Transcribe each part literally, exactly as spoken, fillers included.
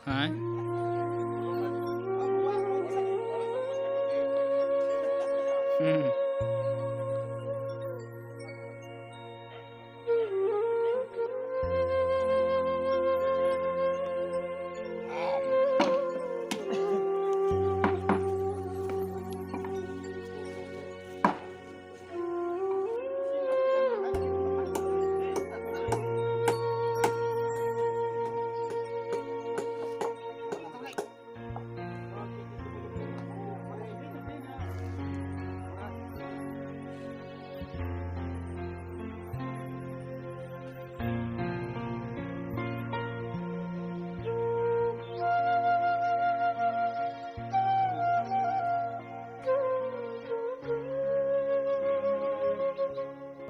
Hai. Hmm.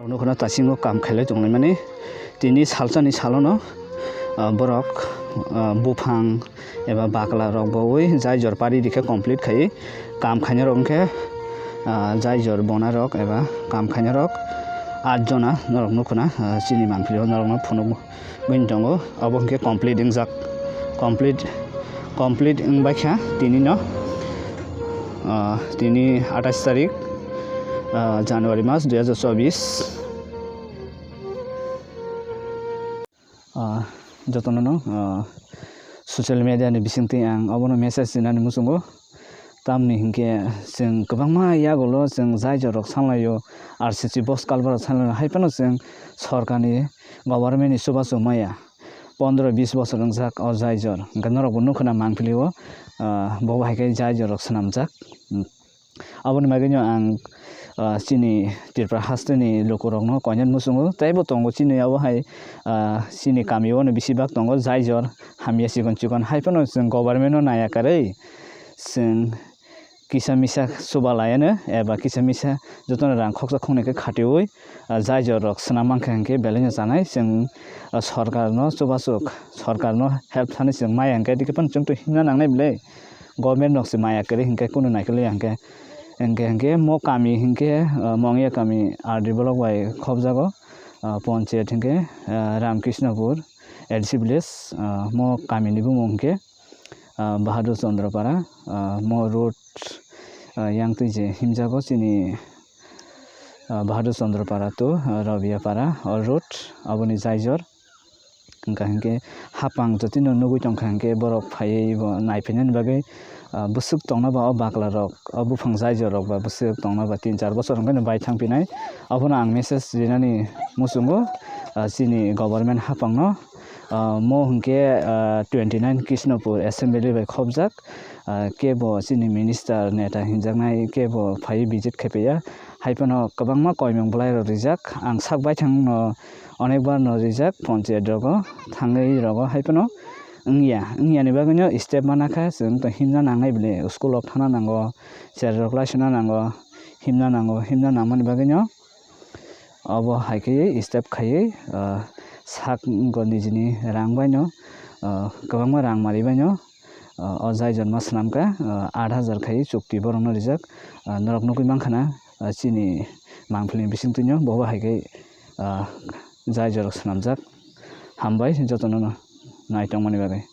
Rok nukhuna tasingo kam khailai tonglaimani. Tini salsani salono, ah, borok, ah, buphang eba bakla rok bowi jai jor pari rikhe complete khai. Kam khainai rok wngkhe, ah, jai jor bona rok eba kam khainai rok at jona norok nukhuna, ah, chini mangpili o norokno phunuk. Bini tongo, obo hwnkhe complete wngjak. Complete, complete wngbaikha tinino, ah, tini atais tarik, ah, January mas dui hajar chobis. Ah, jotono no, ah, social media ni bisingtwi ang obono message rinani muchungo. Tamni hinkhe chwng kwbangma yagulo chwng jai jorok sanlaio, R C C bus culvert sanlaio, hai phano chwng sorkarni, government ni chubachu maya. Pondro bis bosor wngjak o jai jor, hinkhe norokbo nukhuna mangpili o, ah, bo hai khe jai jorok swnamjak. Aboni bagwino ang, ah, chini Tripura hasteni lukurokno koinani muchungo, teibo tongo chini abo hai, ah, chini kamio no bisi bak tongo jai jor, hamya chikon chikon, hai phano chwng government no naiya kwrwi, chwng kisa misa chuba laiano eba kisa misa jotono rang khoksa khoknwi khe khatiui, ah, jai jor rok swnam mankha hinkhe belai no chanai chwng, ah, sorkar no chubasuk, sorkar no help thani chwng maya hinkhe dikhe phano chwngtwi himna nangnai bwle government rok se maya kwrwi hinkhe kunu naikolya hinkhe, hinkhe, hinkhe mo kami hinkhe, ah, Mongya kami R D block bai khobjago, ah, ponchayat hinkhe, ah, Ramkrishnopur A D C village, ah, mo kami ni bumung hinkhe, ah, Bahadur Chandra Para, ah, mo road, ah, yang twi je himjago chini, ah, Bahadur Chandra Para to, ah, Rabia Para o road, aboni jai jor. Hwnkha hinkhe hapang jotino nugui tongkha hinkhe borok phaiwi bo naiphainani bagwi, ah, bwswk tongna ba o bakla rok, o buphang jai jor rok ba bwswk tongna ba tin char bosor hwnkhe no bai thang phinai. Abono ang message rinani muchungo, ah, chini government hapangno. Ah, mo hwnkhe, ah, twenty nine Krishnapur assembly bai khobjak, ah, kebo chini minister neta hinjaknai kebo phaiwi visit khaipaiya, hai phano kwbangma koimung bwlairok rijak. Ang sak baithangno onekbar no rijak ponchayat rogo thangwi rogo, hai phano wngya, wngya ni bagwino step mana kha, chwng to himna nangnai bwle, school rok thangna nango, cherrok laisana nango, himna nango, himna nangmani bagwino. Obo hai khe step khaiwi, ah, sak wngkha nijini rang baino, ah, kwbangma rang manwi baino, ah, o jai jorma swnamkha, ah, aat hajar khaiwi chukti borokno rijak. Ah, norok nugui mankha na, ah, chini mangpili ni bisingtwino bobo hai khe, ah, jai jorok swnamjak. Hambai jotono no naitongmani bagwi.